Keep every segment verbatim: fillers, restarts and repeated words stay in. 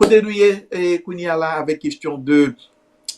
Kote nou ye, e, kounye a la avèk kesyon de,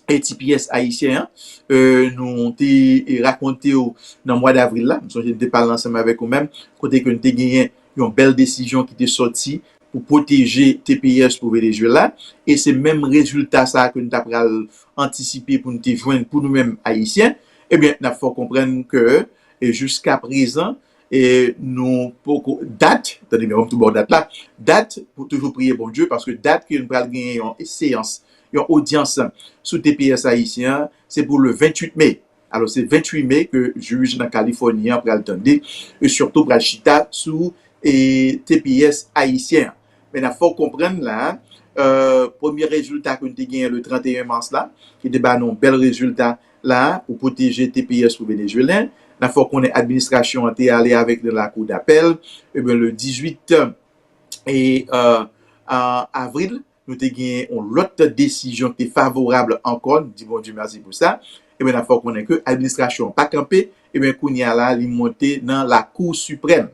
e, T P S ayisyen an, e, nou te, e, rakonte w nan mwa davril la, m sonje m te pale ansanm avèk ou menm, kote ke nou te genyen yon bèl desizyon ki te sòti pou pwoteje T P S pou Venezuela, e se menm rezilta sa a ke nou ta pral antisipe pou nou te jwenn pou nou menm ayisyen, ebyen, n ap fè w konprann ke, e, jiska prezan, e nou poko, dat, tande byen, ban m tou ba w dat la, dat pou toujou priye Bondye, paske dat ke nou pral genyen yon seyans, yon odyans sou T P S ayisyen an, se pou le venntuit me. Alò, se venntuit me ke jij nan Kalifòni an pral tande, e sitou pral chita sou, e, T P S ayisyen an. Men n ap fè w konprann la, e, premye rezilta ke nou te genyen le trannteyen mas la, ki te ba nou bèl rezilta la pou pwoteje T P S pou Venezuelen. N ap fè w konnen administrasyon an te ale avèk nan lakou dapèl, ebyen, le dizuit, e, e, a, avril, nou te genyen yon lòt desizyon ki te favorab ankò, nou di Bondye mèsi pou sa. Ebyen, n ap fè w konnen ke administrasyon an pa kanpe, ebyen, kounye a la, li monte nan Lakou Siprèm.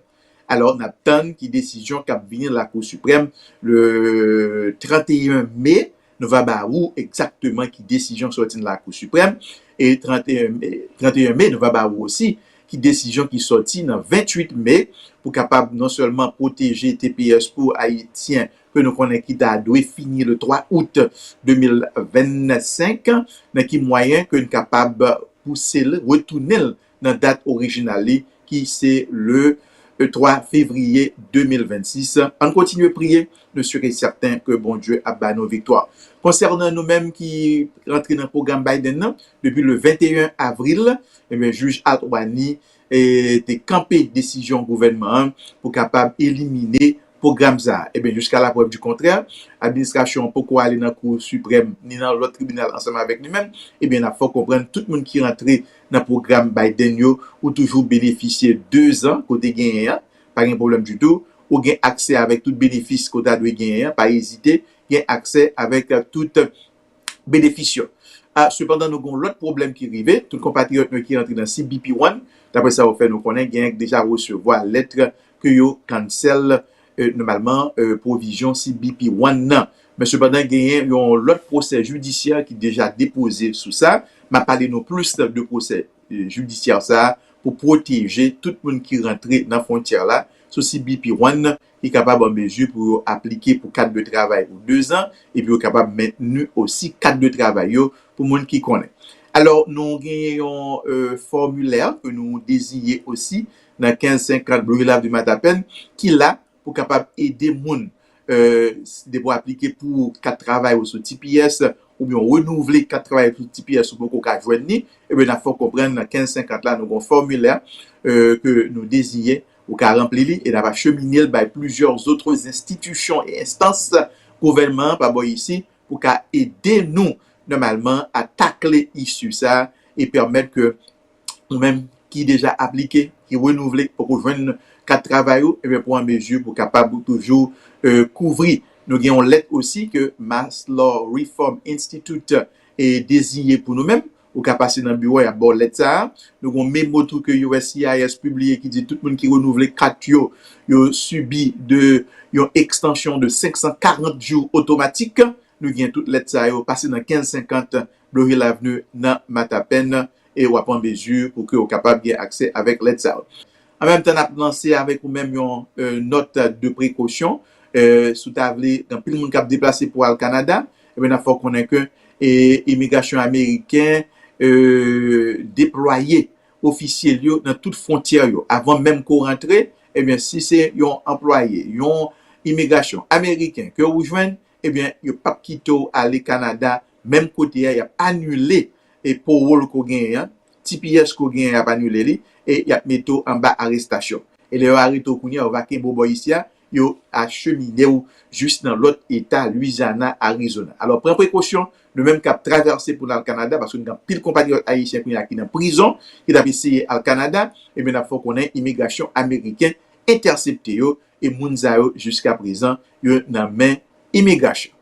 Alò, n ap tann ki desizyon k ap vini Lakou Siprèm le trannteyen me. Nou va ba ou egzakteman ki desizyon sòti nan Lakou Siprèm. E trannteyen me, trannteyen me, nou va ba ou osi ki desizyon ki sòti nan venntuit me pou kapab non sèlman pwoteje T P S pou Ayisyen ke nou konnen ki ta dwe fini le twa out de mil vennsenk, nan ki mwayen ke n kapab pouse l, retounen l nan dat orijinal li, ki se le, e, twa fevriye de mil vennsis. Ann kontinye priye, nou si e sèten ke Bondye ap ba nou viktwa. Konsènan nou menm ki rantre nan pwogram Biden nan, depi le venteyen avril, ebyen, jij Altwani, e, te kanpe desizyon gouvènman an pou kapab elimine pwogram sa a. Ebyen, jiska laprèv di kontrè, administrasyon an poko ale nan Kou Siprèm ni nan lòt tribinal ansanm avèk li menm. Ebyen, n ap fè w konprann tout moun ki rantre nan pwogram Biden yo, ou toujou benefisye de zan kote genyen an, pa gen pwoblèm ditou. Ou gen aksè avèk tout benefis ke w ta dwe genyen an, pa ezite, gen aksè avèk, e, tout benefis yo. A, sepandan, nou gen yon lòt pwoblèm ki rive. Tout konpatriyòt nou ki rantre nan C B P One, daprè sa yo fè nou konnen, genyen ki deja resevwa lèt ke yo cancel, e, nòmalman, e, pwovizyon C B P One nan. Men sepandan, genyen yon lòt pwosè jidisyè ki deja depoze sou sa. M ap pale nou plis de pwosè, e, jidisyè sa a pou pwoteje tout moun ki rantre nan fwontyè la sou C B P One, ki kapab an mezi pou yo aplike pou kat de travay pou de zan, epi yo kapab mentni osi kat de travay yo pou moun ki konnen. Alò, nou genyen yon, e, fòmilè ke nou deziye osi nan kenz senkant Blue Hill Avenue Matapen, ki la pou kapab ede moun, e, depi w aplike pou kat travay ou sou T P S, oubyen w renouvle kat travay ou sou T P S ou poko ka jwenn li, ebyen, n ap fè w konprann nan kenz senkant la, nou gen yon fòmilè, e, ke nou deziye, ou ka ranpli li, e n ap achemine l bay plizyè zòt enstitisyon e enstans gouvènman an pa bò isi, pou ka ede nou, nòmalman, a takle isi sa a, e pèmèt ke ou menm ki deja aplike, ki renouvle, poko jwenn kat travay ou, ebyen, pou an mezi pou kapab toujou, e, kouvri. Nou gen yon lèt osi ke Mass Law Reform Institute, e, deziye pou nou menm. Ou ka pase nan biwo, y ap ba w lèt sa a. Nou gen yon memo tou ke U S C I S pibliye ki di tout moun ki renouvle kat yo, yo sibi de yon ekstansyon de senk san karant jou otomatik. Nou gen tout lèt sa yo, pase nan kenz senkant Blue Hill Avenue nan Matapen, e w ap an mezi pou ke w kapab gen aksè avèk lèt sa yo. An menm tan, n ap lanse avèk ou menm yon, e, nòt de prekosyon. E, si w ta vle, gen anpil moun k ap deplase pou al Kanada, ebyen, n ap fè w konnen ke, e, imigrasyon ameriken, e, deplwaye ofisye l yo nan tout fwontyè yo. Avan menm ke w rantre, ebyen, si se yon anplwaye, yon imigrasyon ameriken ke ou jwenn, ebyen, yo p ap kite w ale Kanada menm kote a, y ap anile e pawòl ke w genyen an, T P S ke w genyen an, y ap anile li, e y ap mete w anba arestasyon. E lè yo arete w kounye a, yo va kenbe w bò isi a, yo achemine w jis nan lòt eta, Louisiana, Arizona. Alò, pran prekosyon, nou menm k ap travèse pou n al Kanada, paske nou gen anpil konpatriyòt ayisyen kounye a ki nan prizon, ki t ap eseye al Kanada, ebyen, n ap fè w konnen imigrasyon ameriken entèsepte yo, e moun sa yo, jiska prezan, yo nan men imigrasyon.